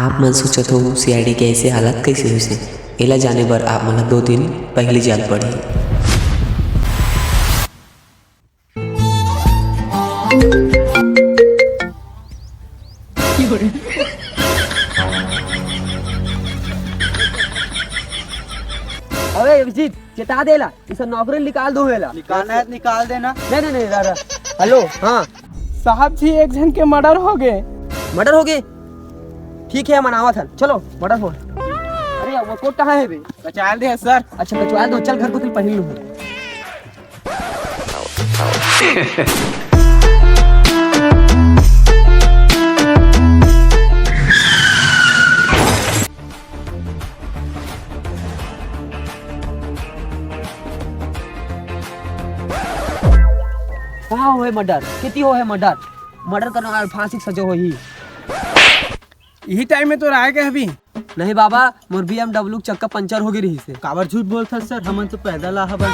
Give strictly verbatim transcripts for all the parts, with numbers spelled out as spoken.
आप मन सोचत हो सीआईडी के ऐसे हालत कैसे होइसे? एला जाने बर आप मन ला दो दिन पहली जान पड़ही। अबे अभिजीत, चेता देला, इसे नौकरी निकाल दो हेला। निकालना है तो निकाल देना। नहीं, नहीं, नहीं, रह, रह। हेलो, हाँ। साहब जी, एक झन के मर्डर हो गए। मर्डर हो गए? ठीक है, मनावत हन। चलो, मर्डर हो। अरे, वो कोट कहाँ है बे? कचवाल दे सर। अच्छा, कचवाल दो, चल घर को फिर पहन लूँ। कहाँ होहे मर्डर? केती होहे मर्डर? मर्डर करने वाला फांसी के सजा होही। यही टाइम में तो राय के हबी। नहीं बाबा, मोर बीएमडब्ल्यू के चक्का पंचर हो गई रही से। काबर झूठ बोलथस सर, हमन तो पैदल आ हवन।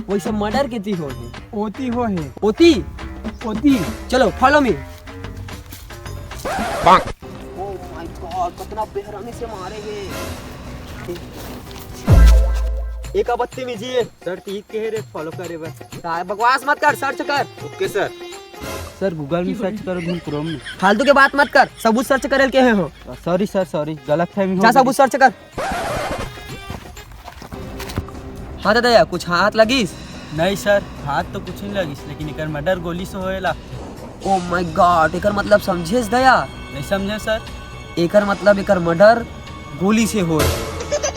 वैसे मर्डर केती होहे? ओती होहे। ओती? ओती। चलो, follow me। Oh my God, कितना बेरहमी से मारे हे। एक बत्तीमीजी हे। सर, ठीक कहे रे, follow करे बर। काय बकवास मत कर, search कर। OK sir. सर, Google में search करो, तुम Chrome में। फालतू के बात मत कर, सबूत search करे ल कहे हो। Sorry सर, sorry, गलतफहमी हो जा, गई। सबूत search कर। हाँ दादा, कुछ हाथ लगिस? नहीं सर, हाथ तो कुछ नहीं लगिस, लेकिन एकर मर्डर गोली से होएला। Oh my God, एकर मतलब समझेस दया? नहीं समझे सर। एकर मतलब एकर मर्डर गोली से होए।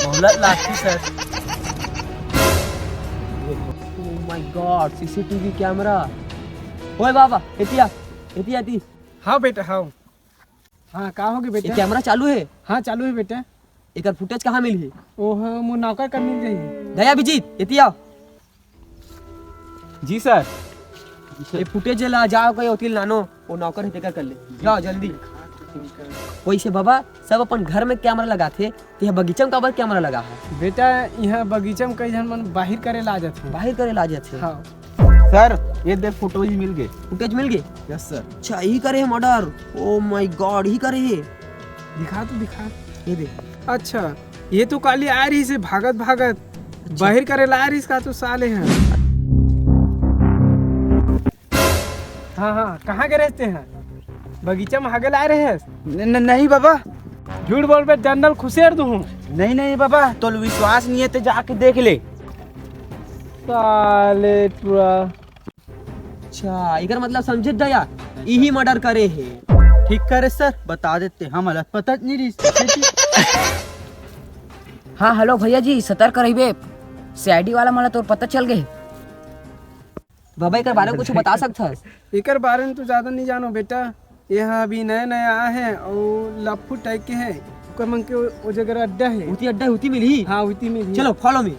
मोहलत लागथे sir. Oh my God, CCTV camera. ओए बाबा, एतिया, एतिया ती। हाँ बेटा, हाँ। हाँ, का होगे ये बेटा? कैमरा चालू है? हाँ, चालू है बेटा। एकर फुटेज कहाँ मिलही? ओह, मोर नौकर कर मिल जाही। दया अभिजीत, एतिया। जी सर। ये फुटेज ला जाओ कहीं ओतिल लानो, वो नौकर है तेकर कर ले। जाओ जल्दी। वैसे बाबा, सब अपन घर में कैमरा लगाथे, ते ह बगीचा में काबर कैमरा लगा है? बेटा, यहाँ बगीचा में कई झन मन बाहिर करे ला जाथे। बाहिर करे ला जाथे? हाँ। सर, ये देख, फुटेज मिल गए। फुटेज मिल गए? Yes sir. अच्छा, यही करे है मर्डर। Oh my God, यही करे है। दिखा तो दिखा। ये देख। अच्छा, ये तो काली आ रही से भागत भागत। अच्छा। बाहिर करे ला रहिस का तो साले ह। हाँ, हाँ, कहाँ गे रहेस तेहा? बगीचा में हागे ला रहे हस? न-, न-, नहीं बाबा। झूठ बोलबे, डंडा ल खुसेर दूहूँ। नहीं, नहीं बाबा, तोल विश्वास नहीं है ते जाके देख ले। साले टुरा। अच्छा, एकर मतलब समझे दया, इही मर्डर करे हे। ठीक करे सर, बता देते, हमला पता नहीं रही। हाँ, हेलो भैया जी, सतर्क रहिबे, सीआईडी वाला मन ला तोर पता चल गए। बाबा, एकर बारे में कुछ बता सकथस? एकर बारे में तो ज्यादा नहीं जानो बेटा, ये हा अभी नया नया आए हे अउ लफू टाइप के हे, ओकर मन के ओ, ओ जगह अड्डा हे। उती अड्डा हे, उती मिलही? हाँ, उती मिलही। चलो, follow me।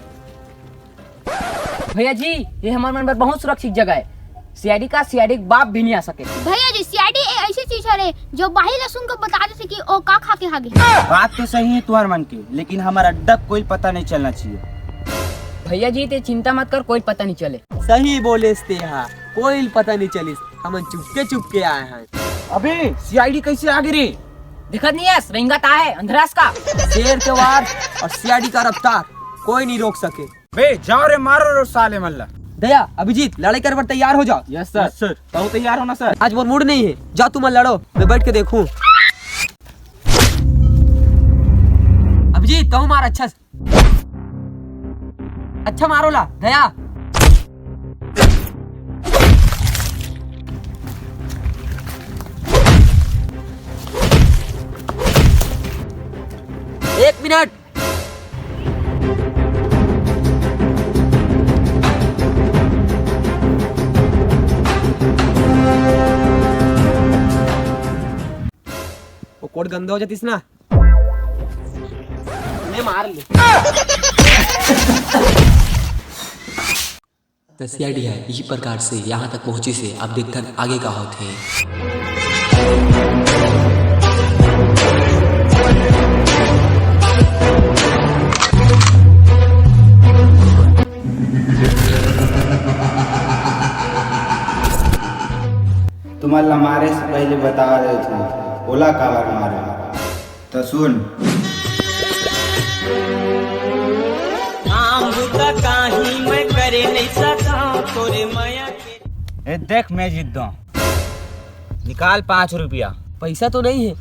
भैया जी, ये हमर मन बर बहुत सुरक्षित जगह है। सीआईडी का, सीआईडी के बाप भी नहीं आ सके। भैया जी, सीआईडी ए ऐसी चीज हरे जो बाहिर ला सुन के बता देथे कि ओ का खा के हागे। बात तो सही है तुहर मन के, लेकिन हमर अड्डा कोई पता नहीं चलना चाहिए। भैया जी, ते चिंता मत कर, कोई पता नहीं चले। सही बोलेस तेहा, कोई पता नहीं चलिस, हमन चुपके चुपके आए हैं। अबे सीआईडी कैसे आगे रे? देखत नहीं है, रेंगत आए अंधरास का। शेर के वार और सीआईडी का रफ्तार, कोई नहीं रोक सके। बे जाओ रे, मारो रे साले मन ला। दया, अभिजीत, लड़ाई करे बर तैयार हो जाओ। Yes sir. Yes sir. तहूँ तैयार हो ना सर? आज मोर मूड नहीं है, जाओ तुम लड़ो, मैं बैठ के देखूं। अभिजीत, तहूँ मार अच्छा से। अच्छा मारो ला, दया। एक मिनट। वो कोड गंदा हो जातिस ना। ले मार ले। त सीआईडी ह इही प्रकार से यहाँ तक पहुँचिस हे। अब देखथन आगे का होथे। तुमन ला मारे से पहले बता देथों, ओला काबर मारो? त सुन। काम बुता काही मैं करे नहीं सका तोरे मया के। ए देख, मैं जीत दो। निकाल पाँच रुपया। पैसा तो नहीं है।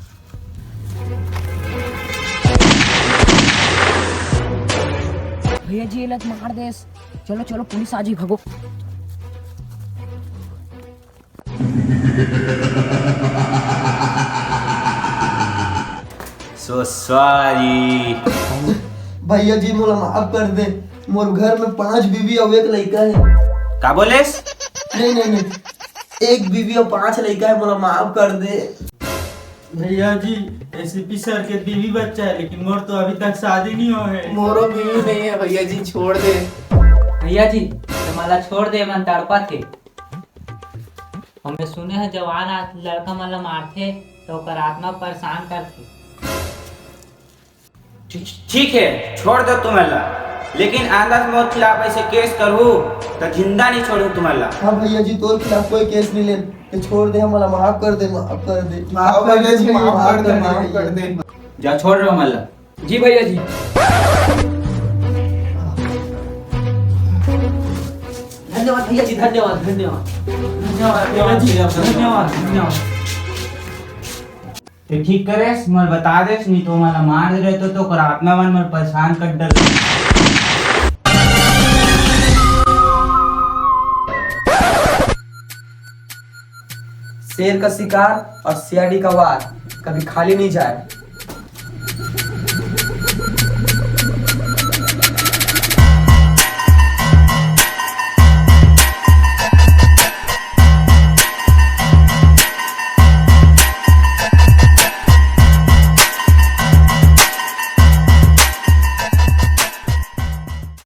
भैया जी, ये लत मार देस। चलो चलो, पुलिस आ जी, भगो। So sorry। भैया जी, मोला माफ कर दे। मोर घर में पांच बीवी अउ एक लइका है। का बोलेस? नहीं, नहीं, नहीं। एक बीवी अउ पांच लइका है, मोला माफ कर दे। भैया जी, एसीपी सर के बीवी बच्चा है, लेकिन मोर तो अभी तक शादी नहीं होय है। मोरो बीवी नहीं है भैया जी, छोड़ दे। भैया जी, ये मला छोड़ दे, मन तड़पत हे। हमने सुने हैं, जवान आ-, लड़का मन ला मारथे, तो ओकर आत्मा परेशान करथे। ठीक, ठीक है, छोड़ दो तुमन ला, लेकिन आंदा मोर खिलाफ ऐसे केस करहू, तो जिंदा नहीं छोड़ू तुमन ला। हाँ भैया जी, तोर खिलाफ कोई केस नहीं लेन, ये छोड़ दे, हमला माफ कर दे, माफ कर दे। माफ कर दे जी, माफ कर दे, माफ कर दे। जा, छोड़ रहा मन ला। जी भैया जी। धन्यवाद भैया जी, धन्यवाद, धन्यवाद। धन्यवाद भैया जी, धन्यवाद, धन्यवाद। ते ठीक करेस, मोला बता देस, नहीं तो मोला मार दे रहे तो, तो ओकर आत्मा मन मोला परेशान कर डर। शेर का शिकार और सियाड़ी का वार कभी खाली नहीं जाए।